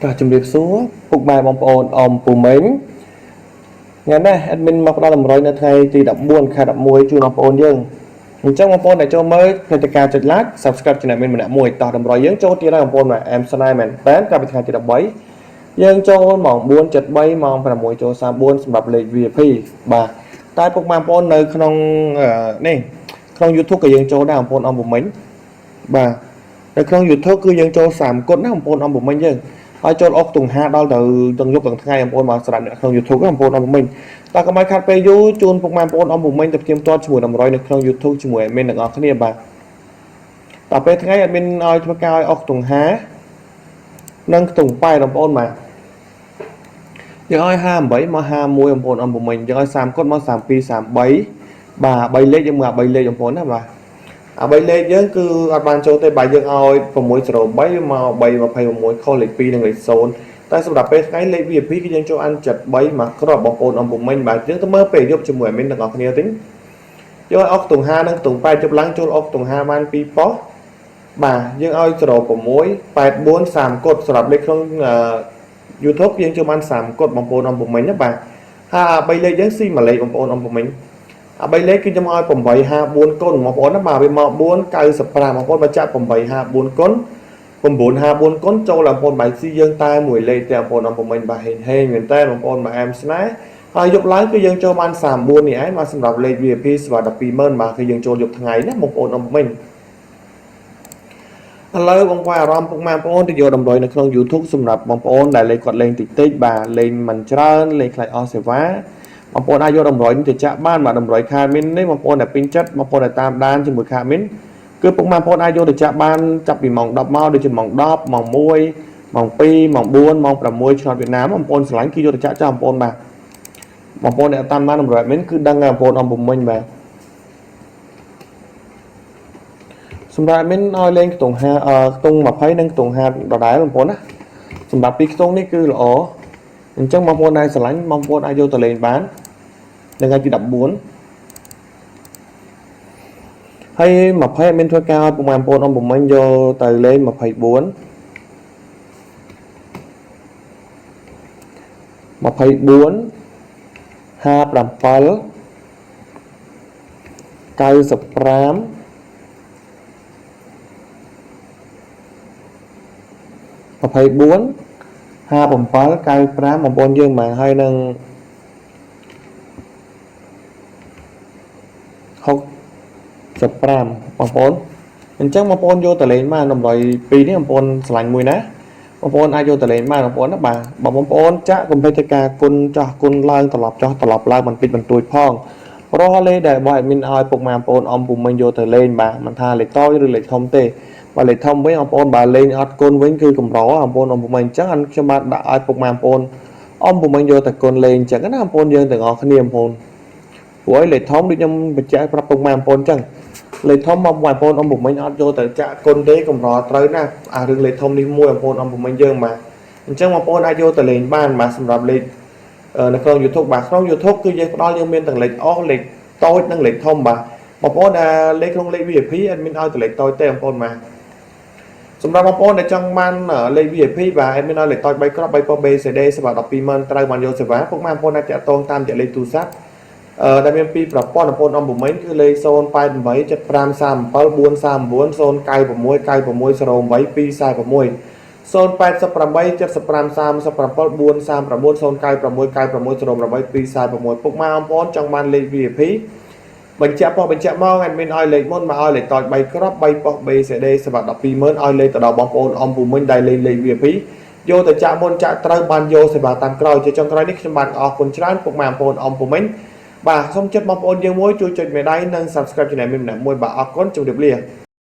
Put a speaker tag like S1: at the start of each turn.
S1: ចាជំរាបសួរពុកម៉ែបងប្អូនអមពូមីងថ្ងៃនេះ admin មកផ្ដល់តម្រុយនៅថ្ងៃទី14ខែ11ជូនបងប្អូនយើងអញ្ចឹងបងប្អូនដែលចូលមើលព្រឹត្តិការណ៍ចុច like Subscribe ចំណែកមានម្នាក់មួយតោះតម្រុយយើងចូលទៀតហើយបងប្អូនបាទអែមស្នេហ៍មែនតើកាលពីថ្ងៃទី13យើងចូលម៉ោង4:73ម៉ោង6ចូល34សម្រាប់លេខ VIP បាទតែពុកម៉ែបងប្អូននៅក្នុងនេះក្នុង YouTube ក៏យើងចូលដែរបងប្អូនអមពូមីងបាទនៅក្នុង YouTube គឺយើងចូល3គុតណាបងប្អូនអមពូមីងយើង ហើយចូលអុកទង្ហាដល់ទៅទាំងយប់ទាំងថ្ងៃបងប្អូនបាទសម្រាប់អ្នកក្នុង YouTube បងប្អូនអរពុមិញតើកុំឲ្យខាត់ពេលយូរជូនពុកម៉ែបងប្អូនអរពុមិញទៅផ្ទៀងផ្ទាត់ជាមួយតម្រុយនៅក្នុង YouTube ជាមួយ admin ទាំងអស់គ្នាបាទតើពេលថ្ងៃ admin ឲ្យធ្វើការឲ្យអុកទង្ហានិងខ្ទង់ប៉ែបងប្អូនបាទយើងឲ្យ58មក51បងប្អូនអរពុមិញយើងឲ្យ30គុតមក32 33បាទ3លេខយើងមើល3លេខបងប្អូនណាបាទអា3លេខយើងគឺអត់បានចូលទេបាទយើងឲ្យ603មក326ខុសលេខ2និងលេខ0តែសម្រាប់ពេលថ្ងៃលេខ VIP គឺយើងចូលអាន73មកគ្រាប់បងប្អូនអំពុំមិញបាទយើងទៅមើលពេលយប់ជាមួយ admin ទាំងអស់គ្នាទិញយកឲ្យអុកទង្ហានិងខ្ទង់8ជប់ឡើងចូលអុកទង្ហាបាន2ប៉ុស្តិ៍បាទយើងឲ្យ06 84 30គុតសម្រាប់លេខក្នុង YouTube យើងចូលបាន30គុតបងប្អូនអំពុំមិញណាបាទហើយ3លេខយើងស៊ីមួយលេខបងប្អូនអំពុំមិញអា3លេខគឺខ្ញុំឲ្យ854គុណបងប្អូនណាបាទវាមក495បងប្អូនបើចាក់854គុណ954គុណចូលបងប្អូនបាយស៊ីយើងតែមួយលេខទេបងប្អូនអំពុំមិញបាទហេងហេងមែនតើបងប្អូនបាទអែមស្នេហ៍ហើយយប់ឡើងគឺយើងចូលបាន34នេះឯងបាទសម្រាប់លេខ VIP សម្រាប់120,000បាទគឺយើងចូលយប់ថ្ងៃណាបងប្អូនអំពុំមិញឥឡូវបងប្អូនអារម្មណ៍ពុកម៉ែបងប្អូនទៅយកតម្រុយនៅក្នុង YouTube សម្រាប់បងប្អូនដែលលេងគាត់លេងតិចតិចបាទលេងមិនច្រើនលេងខ្លាចអស់សេវាបងប្អូនអាចយកតម្រុយនេះទៅចាក់បានបាទតម្រុយខាមីននេះបងប្អូនដែលពេញចិត្តបងប្អូនដែលតាមដានជាមួយខាមីនគឺពុកម៉ែបងប្អូនអាចយកទៅចាក់បានចាប់ពីម៉ោង10មកដូចជាម៉ោង10ម៉ោង1ម៉ោង2ម៉ោង4ម៉ោង6ឆ្នោតវៀតណាមបងប្អូនស្រឡាញ់គឺយកទៅចាក់ចោលបងប្អូនបាទបងប្អូនដែលតាមដានតម្រុយមីនគឺដឹងហើយបងប្អូនអំពមិញបាទសម្រាប់មីនឲ្យលេងខ្ទង់5ខ្ទង់20និងខ្ទង់50ដដែលបងប្អូនណាសម្រាប់ពីរខ្ទង់នេះគឺល្អអញ្ចឹងបងប្អូនដែលស្រឡាញ់បងប្អូនអាចយកទៅលេងបាននៅថ្ងៃទី14ហើយ20មានធ្វើការឲ្យពុកម៉ែបងប្អូនអមពុំមិញយកទៅលេង24 24 57 95 24 57 95បងប្អូនយើងបាទហើយនឹង65បងប្អូនអញ្ចឹងបងប្អូនយកទៅលេងបានតម្លៃពីរនេះបងប្អូនស្រឡាញ់មួយណាបងប្អូនអាចយកទៅលេងបានបងប្អូនណាបាទបើបងប្អូនចាក់កុំភ្លេចធ្វើការគុណចោះគុណឡើងត្រឡប់ចោះត្រឡប់ឡើងបន្តិចបន្តួចផងរាល់លេខដែលបង admin ឲ្យពុកម៉ែបងប្អូនអំពុំមិញយកទៅលេងបាទមិនថាលេខតូចឬលេខធំទេបើលេខធំវិញបងប្អូនបើលេងអត់គុណវិញគឺកម្របងប្អូនអំពុំមិញអញ្ចឹងអានខ្ញុំបាទដាក់ឲ្យពុកម៉ែបងប្អូនអំពុំមិញយកតែគុណលេងអញ្ចឹងណាបងប្អូនយើងទាំងអស់គ្នាបងប្អូនព្រោះឲ្យលេខធំដូចខ្ញុំបញ្ជាក់ប្រាប់ពុកម៉ែបងប្អូនអញ្ចឹងលេខធំបងប្អូនអំពុំមិញអត់យកទៅចាក់គុណទេកម្រត្រូវណាស់អារឿងលេខធំនេះមួយបងប្អូនអំពុំមិញយើងបាទអញ្ចឹងបងប្អូនអាចយកទៅលេងបានបាទសម្រាប់លេខនៅក្នុង YouTube បាទក្នុង YouTube គឺយើងផ្ដល់យើងមានទាំងលេខអស់លេខតូចនិងលេខធំបាទបងប្អូនដែលលេខក្នុងលេខ VIP admin ឲ្យតែលេខតូចទេបងប្អូនបាទសម្រាប់បងប្អូនដែលចង់បានលេខ VIP បាទ admin ឲ្យលេខតូច3គ្រាប់3ប៉ុស្តិ៍ BCD សម្រាប់120,000ត្រូវបានយកសេវាពុកម៉ែបងប្អូនអាចតាក់ទងតាមរយៈលេខទូរស័ព្ទអឺដែលមានពីរប្រព័ន្ធបងប្អូនអំពុំមិញគឺលេខ088 7537 439 096 96 08 246 088 75 37 439 096 96 08 246ពុកម៉ែបងប្អូនចង់បានលេខ VIP បញ្ជាក់ប៉ុស្តិ៍បញ្ជាក់មក admin ឲ្យលេខមុនមកឲ្យលេខតូច3គ្រាប់3ប៉ុស្តិ៍ BCD សម្រាប់120,000ឲ្យលេខទៅដល់បងប្អូនអំពូមិញដែលលេខលេខ VIP យកទៅចាក់មុនចាក់ត្រូវបានយកសេវាតាមក្រោយជាចុងក្រោយនេះខ្ញុំបាទអរគុណច្រើនពុកម៉ែបងប្អូនអំពូមិញបាទសូមចិត្តបងប្អូនយើងមួយជួយចុចមេដៃនិង Subscribe Channel មានម្នាក់មួយបាទអរគុណជម្រាបលា។